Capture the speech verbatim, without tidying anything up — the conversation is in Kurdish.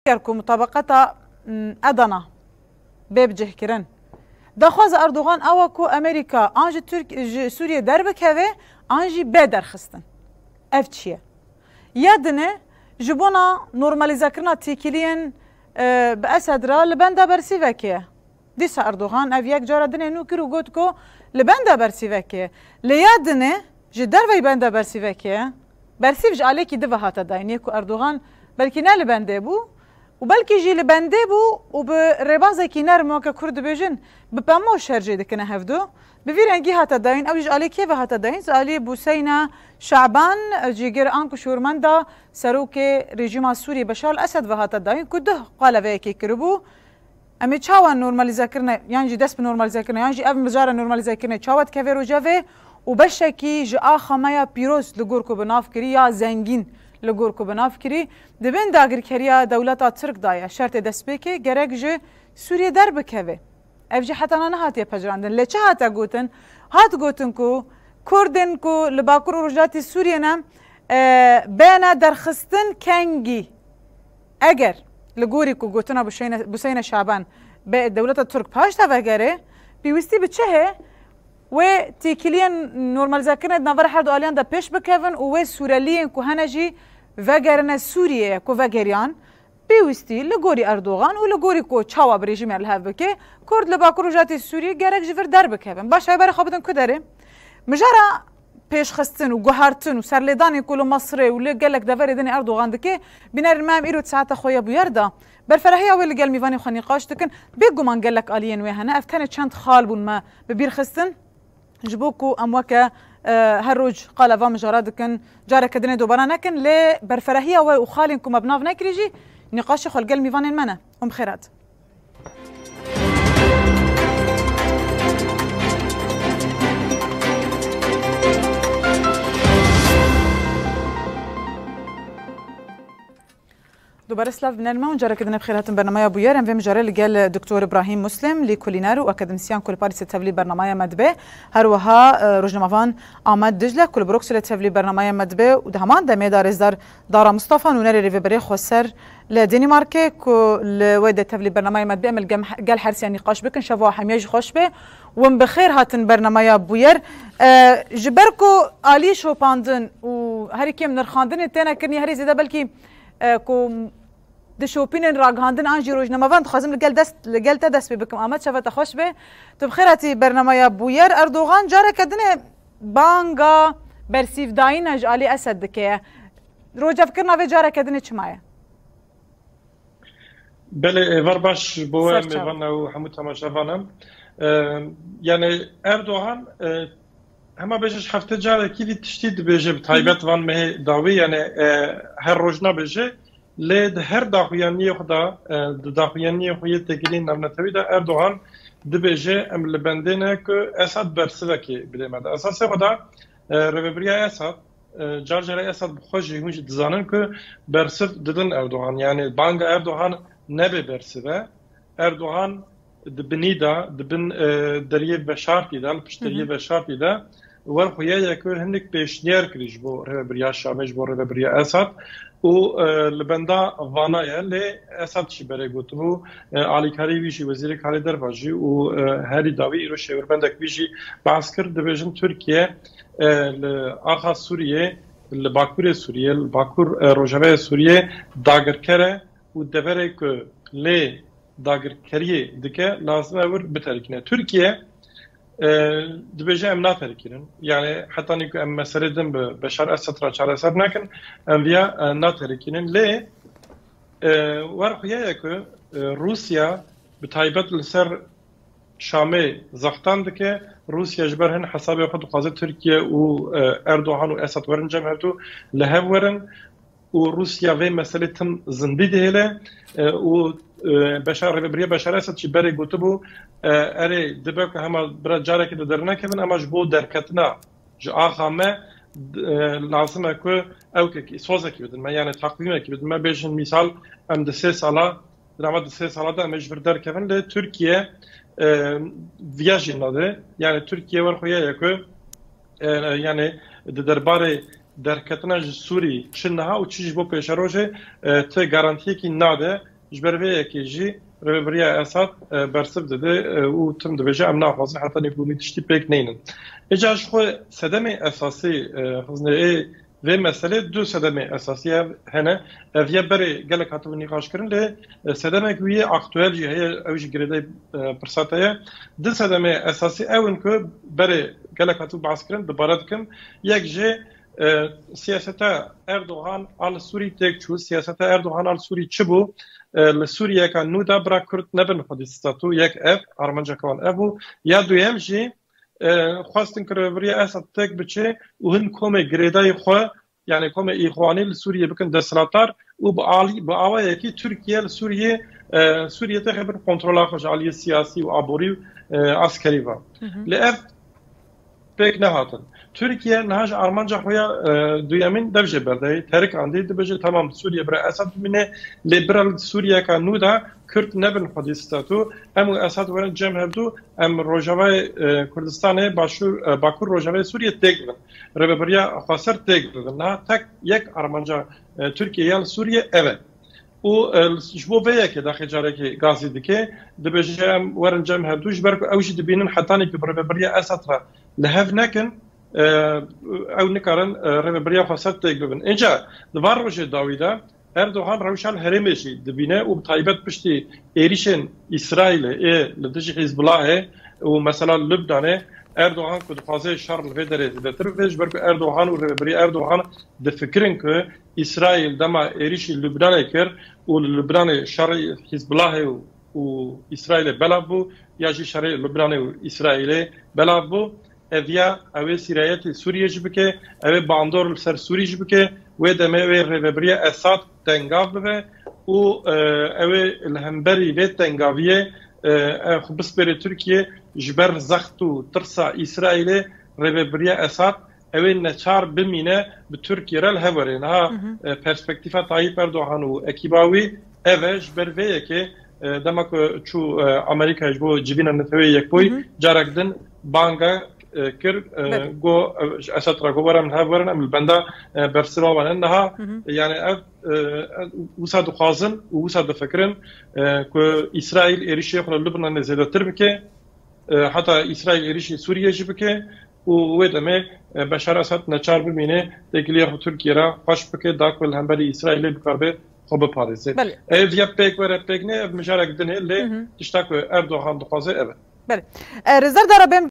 Eger ku mutabaqeta, m, Edana bê bicihkirin, daxwaza Erdogan ew e ku Amerîka an ji Tirk-, ji Sûriyê derbikeve, an jî bê derxistin. Ev çi ye? Ya dinê ji bona normalîzekirina têkiliyên, e, bi Esed re li benda bersîvekê ye. Dîsa Erdogan ev yek cara dinê nû kir û got ku li benda bersîvekê ye. Lê ya dinê ji derveyî benda bersîvekê ye. Bersîv ji alêkî di ve hate dayîn, yê ku Erdogan belkî ne li bendê bû û belkî jî li bendê bû û bi rêbazekî nerm, weke Kurd dibêjin, bi pemo şer jê dikine hevdu. Bi vî rengî hate dayîn, ew jî ji alî kê ve hate dayîn? Ji alî Buseyna Şaban, cîgir an ku şûrmenda serokê rejîma Sûriyê Beşar el Esed ve hate dayîn ku duh qaleveyekê kiribû. Em ê çawa normalîzekirine, yan jî dest bi normalîzekirine, yan jî ev mijara normalîzekirine çawa dikeve rojevê û beşekî ji axa me ya pîroz li gor ku bi nav kirî ya zengîn li gor ku bi nav kirî, di bin dagirkeriya dewleta Tirk de ye. Şertê destpêkê gerek ji Sûriyê derbikeve. Ev jî heta niha nehatiye pejirandin. Lê çi hate gotin? Hat gotin ku Kurdên ku li Bakur û Rojhilatê Sûriyê ne, e, bêne derxistin kengî. Eger li gorî ku gotina Buşeyne-, Buseyne Şaban be dewleta Tirk paş de vegere, pêwîstî bi çi heye? Wê têkiliyên normalîzekirine di navbera her du aliyan de pêş bikevin û wê Sûreliyên ku hene jî vegerine Sûriyeyê ku vegeriyan, pêwîstî li gorî Erdogan û li gorî ku çawa bi rejîmê re li hev bike, Kurd li Bakur û Rojhilatê Sûriyê gerek ji vir derbikevin. Baş e, berê xwe bidin ku derê? Mijara pêşxistin û guhertin û serlêdanên ku li Misirê û li gelek deverê din Erdogan dike, bînerên me em îro di saeta xwe ya bûyer de berferehiya wê li gel mêvanên xwe nîqaş dikin. Bêguman gelek aliyên wê hene. Ev tenê çend xal bûn me bi bîr xistin. Ji bo ku em weke, e, her roj qala van mijara dikin, careke dinê dobara nekin, lê berferehiya we û xalên ku me bi nav nekirî jî nîqaşê xwe li gel mêvanên me ne. Hûn bi xêr hatin. Dubare silav bînerên me, hûn careke din bi xêr hatin bernameya Bûyer. Em vê mijarê li gel Doktor Ibrahîm Muslim, lîkolîner û akademîsyen ku li Parîsê tevlî bernameya me dibe. Her wiha, e, rojnamevan Amed Dicle ku li Brukselê tevlî bernameya me dibe û di heman demê de rêzdar Dara Mustafa, nûnerê Rêvebirê Xweser li Dênîmarkê ku li wê de tevlî bernameya me dibe, em li gem-, gel her siya nîqaş bikin. Şeva hemiya jî xweş be. Hûn bi xêr hatin bernameya Bûyer. E, ji ber ku alî şopandin û herî kêm nirxandinê têne kirin, herî zêde belkî e, ku dişopînin ragihandin an jî rojnamevan, dixwazim li gel dest, li gel te dest pê bikim. Amed, şeva te xweş be. Tu bi xêr hatî bernameya Bûyer. Erdogan careke dinê banga bersîvdayîna ji alî Esed dike. Rojevkirina vê careke dinê çima ye? Belê, êvar baş bo we, Ser çav. Mêvan û hemû temaşevanan. E, yani Erdogan, e, hema bêje ji hefte carekî vî tiştî dibêje, bi taybet van mehê dawî, yani, e, her roj nabêje, lê di her daxuyaniyê xwe de, e, di daxuyaniyê xwe yê têkiliyên navnetewî de Erdogan dibêje, em li bendê ne ku Esad bersivekê bidê me. Di esasê xwe de, e, rêvebiriya Esad, e, car cara Esad bi xwe jî, hûn jî dizanin ku bersiv didin Erdogan. Yani banga Erdogan nebe bersiv e. Erdogan di binî de, di bin, e, deriyê veşartî de, li pişt deriyê veşartî de, wer xuya ye ku hinek pêşniyar kirî ji bo rêvebiriya Şamê, ji bo rêvebiriya Esad û, e, li benda vana ye. Lê Esad jî berê gotibû, e, alîkarî wî jî, wezîrê karê derva jî û, e, herî dawî îro şêwirbendek wî jî behs kir, dibêjin Tirkiye, e, li axa Sûriyê, li bakurê Sûriyê, li bakur, e, rojavayê Sûriyê dagirker e û deverê ku lê dagirkeriyê dike, lazim e wir biterikîne. Tirkiye, e, dibêje em naterikînin. Yani hetanî ku em meselê din bi Beşar Esed re çareser nekin, em viya, e, naterikînin. Lê, e, wer xuya ye ku, e, Rûsya bi taybet li ser Şamê zextan dike. Rûsya ji ber hin hesabê xwe dixwaze Tirkiye û, e, Erdogan û Esed werin cem hevdu li hev werin. û Rûsya vê meselê tim zindî dihêle, e, û, e, Beşar, rêvebiriya Beşar Esed jî berê gotibû, e, erê, dibe ku hema bira carekê de dernekevin, ema ji bo derketina ji axa me, e, lazim e ku ewkekî, sozekî bidin me, yani takvîmekî bidin me, bêjin mîsal em di sê sala, di nava di sê sala de em ê ji vir derkevin, lê Tirkiye, e, viya jî nade. Yani Tirkiye wer xuya ye ku, e, yani di derbarê derketina ji Sûrî çi niha û çi ji bo pêşerojê, e, ti garantiyekî nade. Ji ber vê yekê jî rêvebiriya Esad e, bersiv dide e, û tim dibêje, em naxwazin heta nîvbûnî tiştî pêk neynin. Îca ji xwe sedemê esasî e, xizne ê vê meselê du sedemê esasî ev hene. Ev ya berê gelek hatibû nîqaşkirin, lê e, sedemek wî yê aktuel jî heye, ew jî girêdayî e, pirsa te ye. Du sedemê esasî ew in ku berê gelek hatibû behs kirin, dubare dikim. Yek jê e, siyaseta Erdogan a li Sûrî têk çû. Siyaseta Erdogan a li Sûrî çi bû? E, li Sûriyeka nû de bira Kurd nebin xwedî statû, yek ev, armanceka wan ev bû. Ya duyem jî e, xwestin ku rêvebiriya Esad têk biçe û hin komê girêdayî xwe, yani komê îxwanî li Sûriyê bikin desthilatdar û bi alî, bi awayekî Tirkiye li Sûriyê, e, Sûriyê têxe bin kontrola xwe ji aliyê siyasî û aborî û e, askerî ve. Li ev pêk nehatin. Tirkiye niha ji armanca xwe ya e, duyemîn dev jê berdayî, terikandî, dibêje, tamam, Sûriye bira Esad bimîne, lê bira li Sûriyeka nû de Kurd nebin xwedî statû, em û Esad werin cem hevdû, em Rojavayê e, Kurdistanê, Başûr, e, Bakur Rojavayê Sûriyê têk bibin. Rêvebiriya xweser têk bibin. Niha tek yek armanca e, Tirkiye ya li Sûriyê ev e. Û e, ji bo vê yekê daxê carekê gazî dike, dibêje, em werin cem hevdû, ji ber ku ew jî dibînin hetanî ku bi rêvebiriya Esad re li hev nekin, e, ew nikarin e, rêvebiriya xweser têk bibin. Înca di van rojê dawî de Erdogan rewşa li herêmê jî dibîne û bi taybet piştî êrîşên Îsraîlê ê li dijî Hizbullahê û mesela Lubnanê, Erdogan ku dixwaze şer li vê derê zêdetir bibe, ji ber ku Erdogan û rêvebiriya Erdogan difikirin ku Îsraîl dema êrîşî Lubnanê kir û li Lubnanê şerê Hizbullahê û, û Îsraîlê belav bû, ya jî şerê Lubnanê û Îsraîlê belav bû, ev ya ew ê sîrayetê Sûriyê jî bike, ew ê bandor li ser Sûrî jî bike, wê demê wê rêvebiriya Esad tengav bibe û e, ew ê li hemberî vê tengaviyê e, e, xwe bispêre Tirkiye, ji ber zext û tirsa Îsraîlê rêvebiriya Esad ew ê neçar bimîne bi Tirkiye re li hev were. Niha e, perspektîfa Tayyip Erdogan û ekîba wî ev e, ji ber vê yekê e, dema ku çû e, Amerîka ji bo Civîna Neteweyê Yekbûyî, carek din banga e, kir, e, got, e, ji Esad re got, were em li hev werin, em li benda e, bersiva wan in. Niha yani ev e, wisa dixwazin û wisa difikirin e, ku Îsraîl êrîşê xwe li Lubnanê zêdetir bike, e, heta Îsraîl êrîşî Sûriyê jî bike û wê demê e, Beşar Esad neçar bimîne, têkiliyê xwe Tirkiye re xweş bike, da ku li hemberî Îsraîlê bikaribe xwe biparêze. Belê. Ev ya pêk were pêk ne, ev mijarek din e, lê tişta ku Erdogan dixwaze ev e. Belê. E, Rêzdar Dara, bêm